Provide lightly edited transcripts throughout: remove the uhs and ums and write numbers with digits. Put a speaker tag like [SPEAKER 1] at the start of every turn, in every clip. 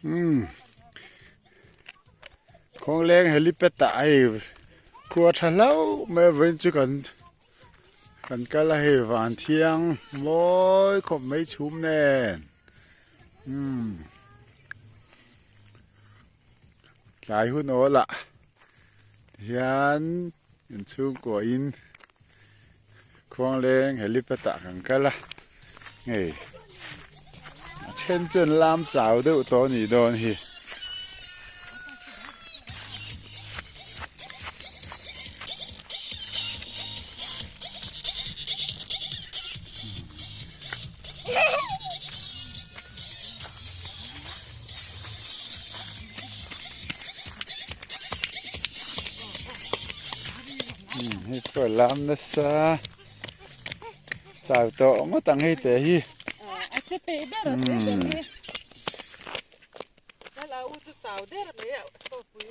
[SPEAKER 1] Umm Khawngleng helipad ah hei khua tha hlauh mai a vawiin chu kan kan kal a hei van thiang mawi khawp mai chhum nen umm tlai hun awl ah tihian inchhungkua in Khuangleng helipad ah kan kal a hei a then chuan lam chau deuh tawh a nih dawn hi. Hei pawh a lam nasa chau tawh ngawt ang hei teh hi.
[SPEAKER 2] A che peih ber a che ber hi. Lal au chu chau der mai a sawpui.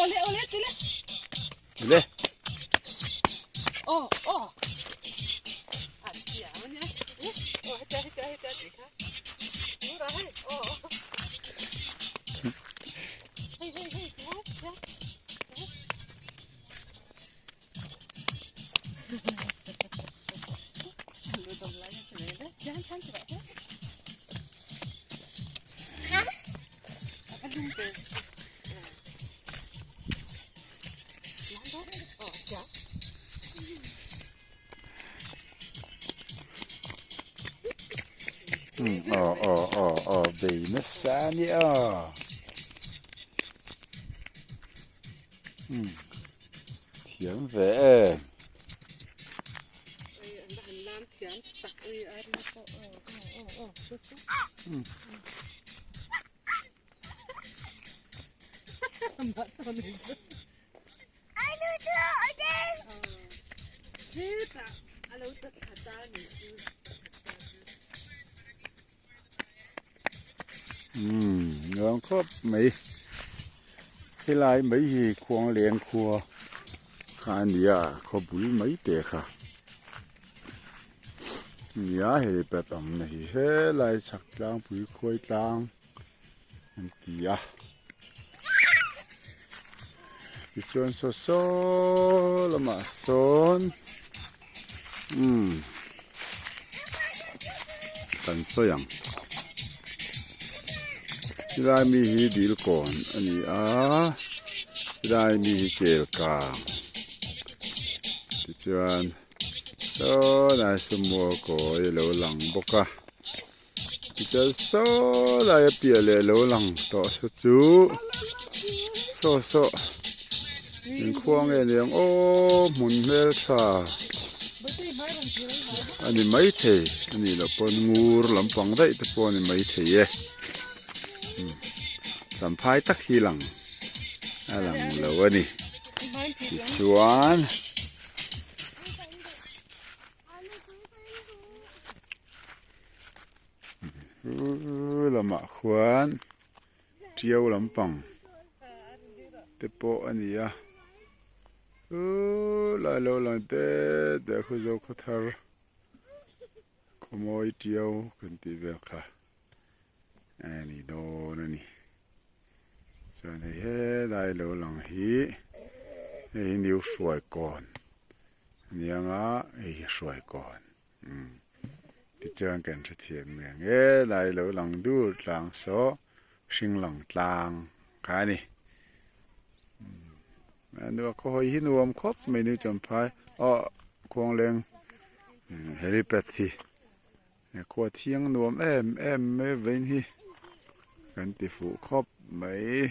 [SPEAKER 2] Ole ole chile.
[SPEAKER 1] Chile.
[SPEAKER 2] Oh oh.
[SPEAKER 1] Aw aw aw aw bei nasa a ni aw thiam ve em. Umm nuam khawp mai helai mai hi khuangleng khua kha a ni a khaw bul mai te kha nia hei pet awmna hi helai chhak tlangpui khuai tlang an ti a tichuan saw saw lamah sawn umm kan sawi ang helai mi hi dil kawn a ni a helai mi hi kel kang tichuan sawnah sumo kawi a lo lang bawk a. Tichuan saw lai a piah leh lo lang tawh saw chu saw saw inkhua nge niang aw hmun hmeltha a ni maithei a nih loh pawn ngur lampang daih te pawh a ni maithei e samphai tak hi lang a lang lo a ni tichuan. Lamah khuan tiau lampang te pawh a ni a lai lo lang te te khu zo khaw thar khawmawi tiau kan tih vel kha a ni dawn a ni chuan hei helai lo lang hi hei hi new hruai kawn a ni ang a hei hi hruai kawn. Umm tichuan kan hrethiam nge nge lai lo lang dur tlang saw hring lang tlang kha a ni umm a nuam khaw hawi hi nuam khawp mai nu champhai aw khuangleng helipad hi khua thiang nuam em em mai vawiin hi kan ti fuh khawp mai.